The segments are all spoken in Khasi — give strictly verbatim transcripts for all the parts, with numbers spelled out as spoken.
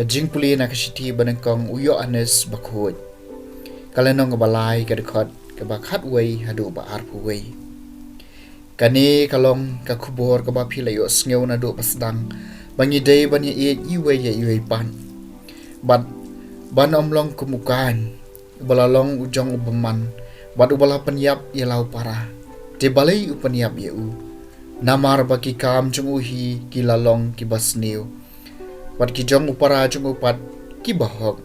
Ka jingpule na ka shithi ba nyngkong u Ïoannis Bakhuid. Ka lynnong kaba lai, ka dkhot kaba khatwei haduh ba arphew wei. Kane ka long ka khubor kaba phi la ïohsngew naduh ba sdang, ba ngi dei ban ïaieit iwei ïa iwei pat. Bad ban ym long kum u Kain, uba la long u jong u bymman, bad uba la pynïap ïa la u para. Te balei u pynïap ïa u? Namar ba ki kam jong u hi ki la long kiba sniew, bad ki jong u para jong u pat kiba hok.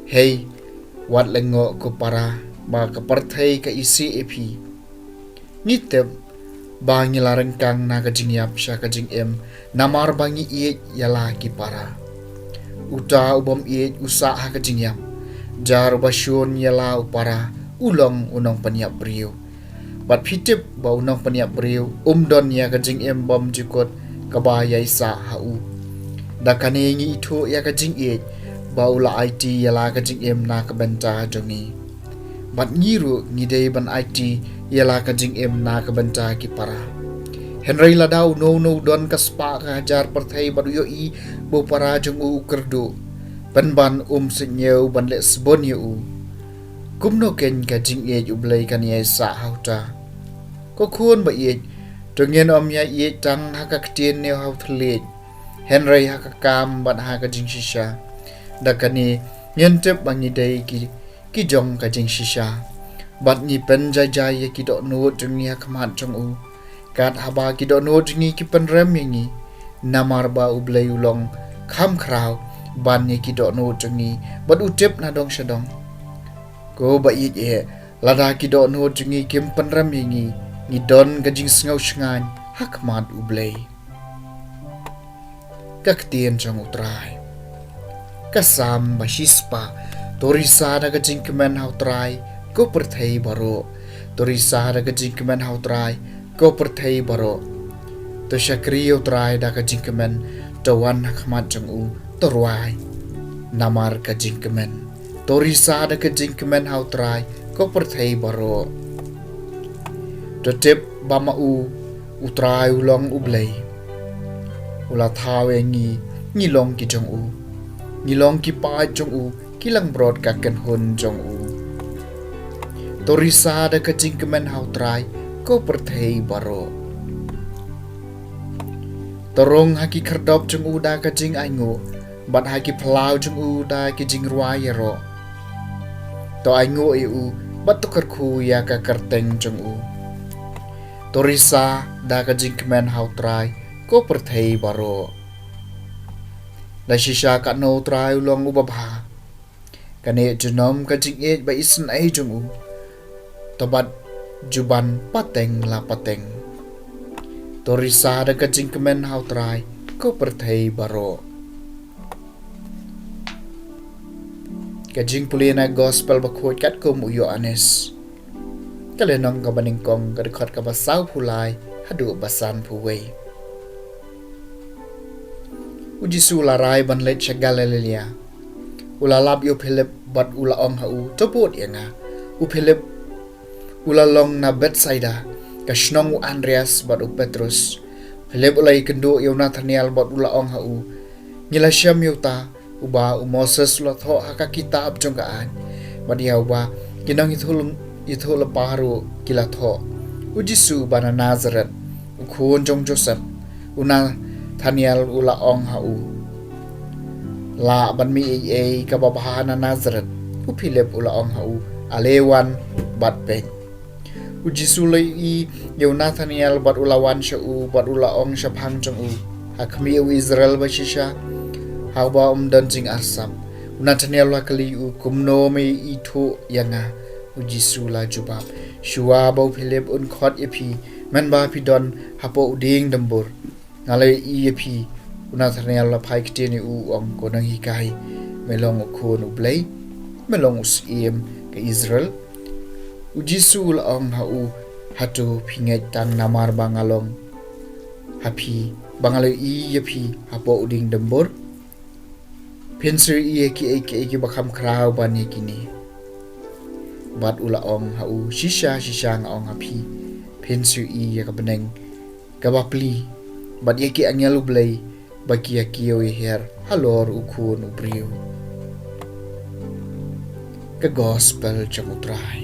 Hei, wat lyngngoh ko para, ba ka pyrthei ka isih ïa phi. Ngi tip ba ngi la ryngkang na ka jingïap sha ka jingim, namar ba ngi ïeit ïa la ki para. Uta u bym ïeit u sah ha ka jingïap. Jar uba shun ïa la u para, u long u nongpynïap briew. Bad phi tip ba u nongpynïap briew um don ïa ka jingim bymjukut kaba ïai sah ha u. Da kane ngi ithuh ïa ka jingïeit, ba u la aiti ïa la ka jingim na ka bynta jong ngi. Bad ngi ruh ngi dei ban aiti ïa la ka jingim na ka bynta ki para. Hynrei lada uno uno u don ka spah ka hajar pyrthei bad u ïohi ba u para jong u u kyrduh, pynban um sngewbha ban leh sbun ïa u, kumno keiñ ka jingïeit U Blei kan ïai sah ha uta? Ko khun ba ïeit, to ngin ym ïaieit tang ha ka ktien ne ha u thylliej, hynrei ha ka kam bad ha ka jingshisha. Da kane ngin tip ba ngi dei ki, ki jong ka jingshisha, bad ngi pynjaijai ïa ki dohnud jong ngi ha khmat jong u, kat haba ki dohnud jong ngi ki pynrem ïa ngi. Namar ba U Blei u long kham khraw ban ïa ki dohnud jong ngi, bad u tip na dong sha dong. Ko ba ïeit eh, lada ki dohnud jong ngi kim pynrem ïa ngi, ngi don ka jingsngew shngaiñ ha khmat U Blei. Ka ktien jong U Trai. Ka Salm ba shispah. To risa da ka jingkmen ha U Trai, ko pyrthei baroh. To risa da ka jingkmen ha U Trai, ko pyrthei baroh. To shakri ïa U Trai da ka jingkmen, to wan ha khmat jong u, to rwai namar ka jingkmen. To risa da ka jingkmen ha U Trai, ko pyrthei baroh. To tip ba ma u, U Trai u long U Blei. U la thaw ïa ngi, ngi long ki jong u. Ngi long ki paid jong u, ki langbrot ka kynhun jong u. To risa da ka jingkmen ha U Trai, ko pyrthei baroh. To rung ha ki khyrdop jong u da ka jingainguh, bad ha ki phyllaw jong u da ki jingrwai ïaroh. To ainguh ïa u, bad to kyrkhu ïa ka kyrteng jong u. To risa da ka jingkmen ha U Trai, ko pyrthei baroh. Da shisha katno U Trai u long uba bha. Kane junom ka jingïeit ba isynei jong u, to bad juban pateng la pateng. To risa da ka jingkmen ha U Trai, ko pyrthei baroh. Ka jingpule na Gospel Bakhuid katkum u Ïoannis. Ka lynnong kaba nyngkong, ka dkhot kaba sawphew lai haduh ba sanphew wei. U Jisu u la rai ban leit sha Galilaia. U la lap ïa u Philip bad u la ong ha u, to bud ïa nga. U Philip u la long na Bethsaida, ka shnong u Andreas bad u Petrus. Philip u la ïakynduh ïa u Nathanael bad u la ong ha u, ngi la shem ïa uta uba u Moses u la thoh ha ka kitab jong ka aiñ, bad ïa uba ki nongïathuh, ïathuhlypa ruh ki la thoh, u Jisu uba na Nasaret, u khun jong Joseph. U Nathanael u la ong ha u, lah ban mih ei ei kaba bha na Nasaret. U Philip u la ong ha u, ale wan bad peit. U Jisu u la ïohi ïa u Nathanael bad u la wan sha u bad u la ong shaphang jong u, ha khmih u Israel ba shisha, ha uba ym don jingarsap. U Nathanael u la kylli u, kumno me ithuh ïa nga? U Jisu u la jubab, shuwa ba u Philip un khot ïa phi, mynba phi don hapoh u dieng dymbur, nga la ïohi ïa phi. U Nathanael u la phai ktien ïa u, u ong, ko Nonghikai, me long u Khun U Blei, me long u Syiem ka Israel. U Jisu u la ong ha u, hato phi ngeit tang namar ba nga long ha phi, ba nga la ïohi ïa phi hapoh u dieng dymbur? Phin sa ïohi ïa kiei kiei kiba kham khraw ban ïa kine. Bad u la ong ha u, shisha shisha nga ong ha phi, phin sa ïohi ïa ka bneng kaba pli, bad ïa ki angel U Blei ba ki ïa kiew ïa her halor u Khun u briew. Ka Gospel jong u Trai.